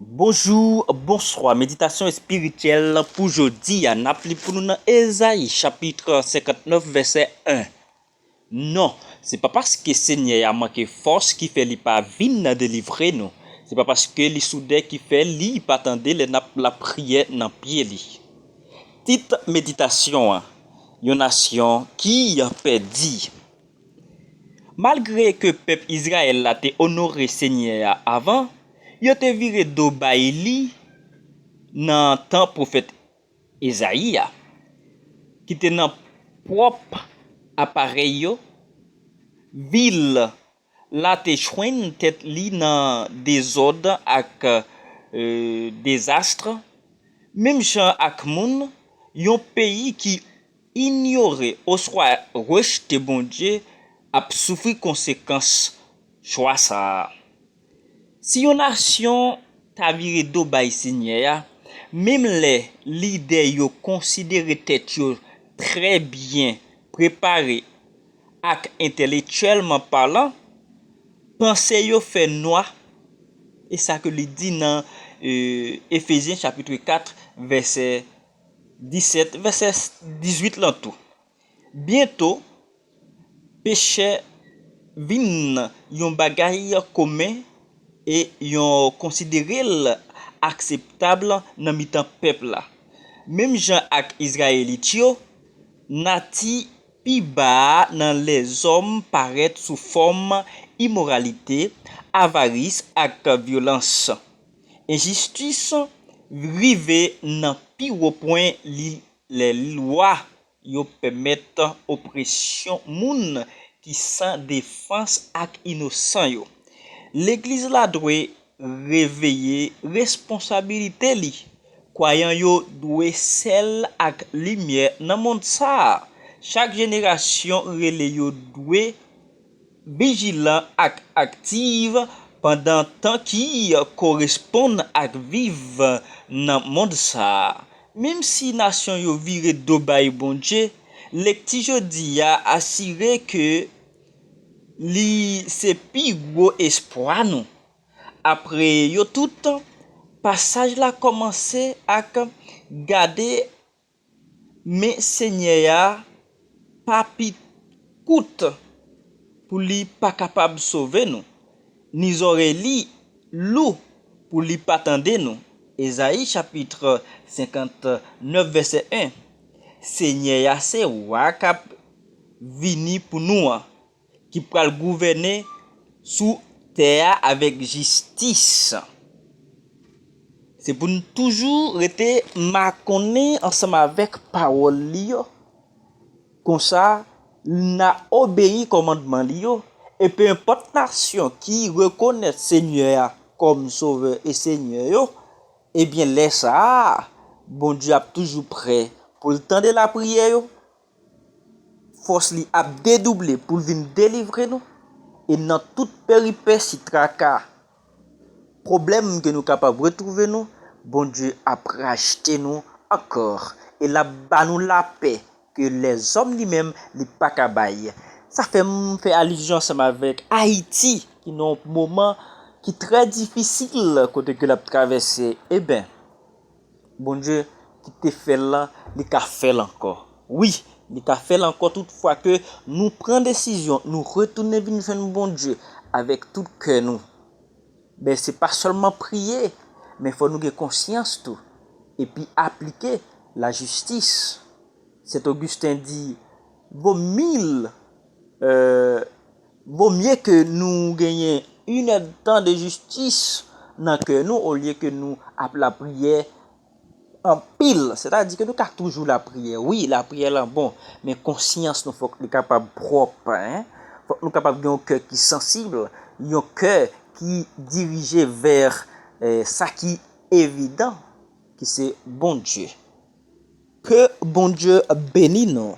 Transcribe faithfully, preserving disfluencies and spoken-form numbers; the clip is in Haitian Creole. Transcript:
Bonjou, bonswa. Meditasyon espirityèl pou jodi a, n ap li pou nou nan Ezayi chapit senkantnèf, vèsè en. Non, se pa paske Senyè a manke fòs ki fè li pa vin delivre nou. Se pa paske li souden ki fè li pa tande lè n ap lapriyè nan pye li. Tit meditasyon an, yon nasyon ki pèdi. Malgre ke pèp Izrayèl la te onore Senyè a avan, yo te vire do bay li nan tan pwofèt Ezayi a, ki te nan pwòp aparèy yo. Vil la te jwenn tèt li nan dezòd ak, e, dezas, menm jan ak moun yon peyi ki inyore oswa rejte Bondye ap soufri konsekans chwa sa a. Si yon nasyon ta vire do bay Senyè a, menm lè lidè yo konsidere tèt yo trè byen prepare ak entèlektyèlman palan, panse yo fè nwa, e sa ke li di nan, e, Efezyen chapit kat, vèsè disèt, vèsè dizuit lan tou. Byento, peche vin yon bagay komen e yo konsidere l akseptab nan mitan pèp la. Menm jan ak Izrayelit yo, nati pi ba a nan lèzòm parèt sou fòm imoralite, avaris ak vyolans. Enjistis rive nan pi wo pwen li lè lwa yo pèmèt opresyon moun ki san defans ak inosan yo. Legliz la dwe reveye responsabilite li. Kwayan yo dwe sèl ak limyè nan mond sa a. Chak jenerasyon rele yo dwe vijilan ak aktiv pandan tan ki koresponn ak viv nan mond sa a. Menm si nasyon yo vire do bay Bondye, lekti jodi a asire ke li se pi gwo espwa nou. Apre yo tout, pasaj la kòmanse ak gade men Senyè a pa pi kout pou li pa kapab sove nou, ni zòrèy li lou pou li pa tande nou. Ezayi chapit senkantnèf, vèsè en. Senyè a se wa k ap vini pou nou an, ki pral gouvène sou tè a avèk jistis. Se pou n toujou rete makonnen ansanm avèk pawòl li yo. Konsa, n a obeyi kòmandman li yo, e pe enpòt nasyon ki rekonèt Senyè a kòm Sovè e Senyè yo, ebyen, lè sa a, Bondye ap toujou prè pou l tande lapriyè yo. Fòs li ap dedouble pou l vin delivre nou, e nan tout peripesi, traka, pwoblèm ke nou kapab retwouve nou, Bondye ap rachte nou ankò, e l ap ba nou lapè ke lèzòm li menm li pa ka bay. Sa fè m fè alizyon ansanm avèk Ayiti, ki nan yon moman ki trè difisil kote ke l ap travèse. Eben, Bondye ki te fè l lan, li ka fè l ankò. Wi, li ka fè l ankò toutfwa ke nou pran desizyon, nou retounen vin jwenn Bondye avèk tout kè nou. Men se pa sèlman priye, men fò nou gen konsyans tou, epi aplike lajistis. Sent Ogisten di, vo mil, euh, vo mye ke nou genyen inèdtan de jistis nan kè nou, olye ke nou ap lapriyè anpil. Sètadi ke nou ka toujou lapriyè. Wi, lapriyè lan bon, men konsyans nou fòk li kapab pwòp, en. Fòk nou kapab gen yon kè ki sansib, yon kè ki dirije vè, eh, sa ki evidan, ki se Bondye. Ke Bondye beni nou.